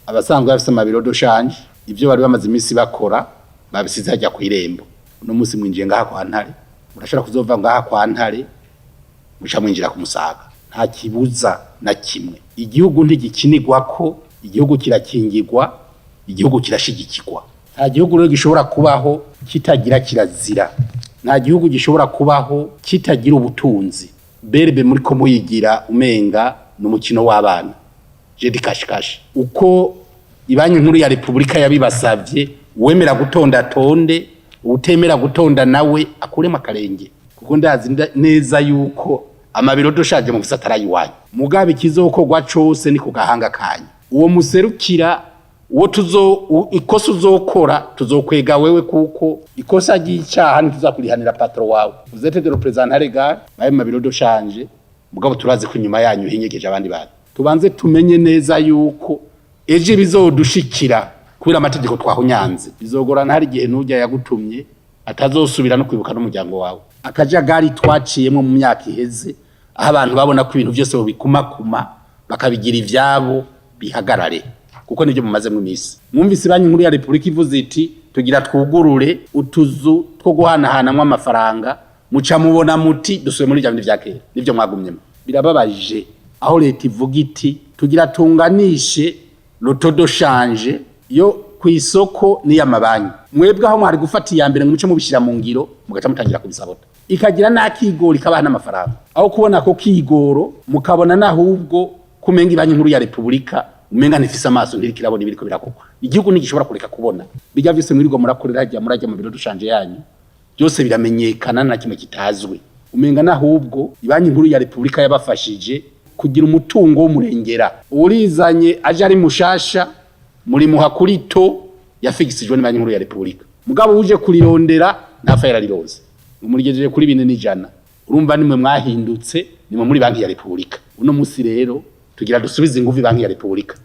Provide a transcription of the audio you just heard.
Abasanzwe bafise ama bureaux de change, ivyo bari bamaze iminsi bakora babisize hajya kw'irembo. Uno munsi mwinjiye ngaha kwa Ntare, murashobora kuzova ngaha kwa Ntare muca mwinjira ku Musaga. Nta kibuza na kimwe. Igihugu ntigikinirwako, igihugu kirakingirwa, igihugu kirashigikirwa. Nta gihugu rero gishobora kubaho kitagira kirazira, nta gihugu gishobora kubaho kitagira ubutunzi. BRB muri ko muyigira umenga ni umukino w'abana, jeu de cache-cache. Uko Ibanki Nkuru ya Repubulika yabibasavye, uwemera gutonda tonde, uwutemera gutonda nawe akuremo akarenge, kuko ndazi neza yuko ama bureaux de change mufise atari iwanyu. Mugabo ikizokorwa cose ni ku gahanga kanyu. Uwo muserukira, uwo tuzo ikosa uzokora, tuzokwega wewe, kuko ikosa ry'icaha ntituzakurihanira patron wawe. Vous êtes des représentants légaux bayo ma bureaux de change, mugabo turazi ko inyuma yanyu hinyegeje abandi bantu. Tubanze tumenye neza yuko ejo bizodushikira kubera amategeko twahunyanze, bizogorana. Hari igihe nujya yagutumye atazosubira no kwibuka n'umuryango wawe. Akajagari twaciyemo mu myaka iheze, aho abantu babona ko ibintu byose bikumakuma bakabigira ivyabo, bihagarare, kuko nibyo mumazemo iminsi. Mwumvise Banki Nkuru ya Repubulika ivuze iti: "Tugira twugurure utuzu two guhanahanamwo amafaranga." Muca mubona muti dusubiye muri bya bindi vya kera, nivyo mwagumyemo. Birababaje aho leta ivuga iti: "Tugira tunganishe le taux de change yo ku isoko n'iy'amabanki." Mwebwe aho mwari gufata iya mbere ngo muce mubishyira mu ngiro, mugaca mutangira kubisabota. Ikagira n'akigoro, ikabaha n'amafaranga. Aho kubona ko kigoro, mukabona n'ahubwo kumenga Ibanki Nkuru ya Repubulika umenga ntifise amaso, ntiriko irabona ibiriko birakorwa. Igihugu ntigishobora kureka kubona bijya vyose mwirirwa murakorera hajya, murajya mu bureau de change yanyu, byose biramenyekana, na kimwe kitazwi. Umenga n'ahubwo Ibanki Nkuru ya Repubulika yabafashije kugira umutungo w'umurengera. Urizanye aje ari mushasha, muri muha kuri taux yafigisijwe n'Ibanki Nkuru ya Repubulika, mugabo uje kurirondera ntapfa yarariroze, umurigejeje kuri 400. Urumva nimwe mwahindutse, nimwe muri Banki ya Repubulika. Uno musi rero tugira dusubize inguvu Banki ya Repubulika.